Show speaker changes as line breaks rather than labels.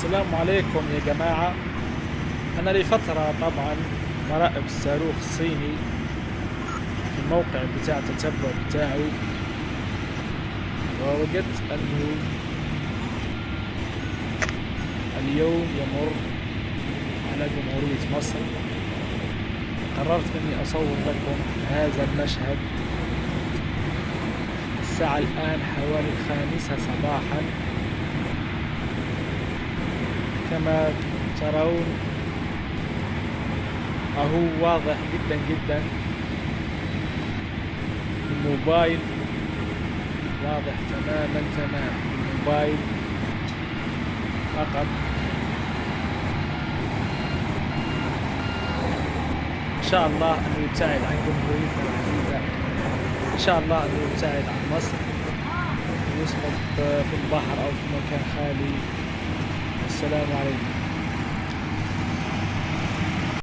السلام عليكم يا جماعة. أنا لفترة طبعا مراقب الصاروخ الصيني في الموقع بتاع التتبع بتاعي، ووجدت أنه اليوم يمر على جمهورية مصر. قررت أني أصور لكم هذا المشهد. الساعة الآن حوالي 5 صباحا، كما ترون أهو واضح جدا جدا، الموبايل واضح تماما تمام، الموبايل فقط. إن شاء الله أنه يبتعد عن جمهوريتنا العزيزة، إن شاء الله أنه يبتعد عن مصر ويسقط في البحر أو في مكان خالي. السلام عليكم.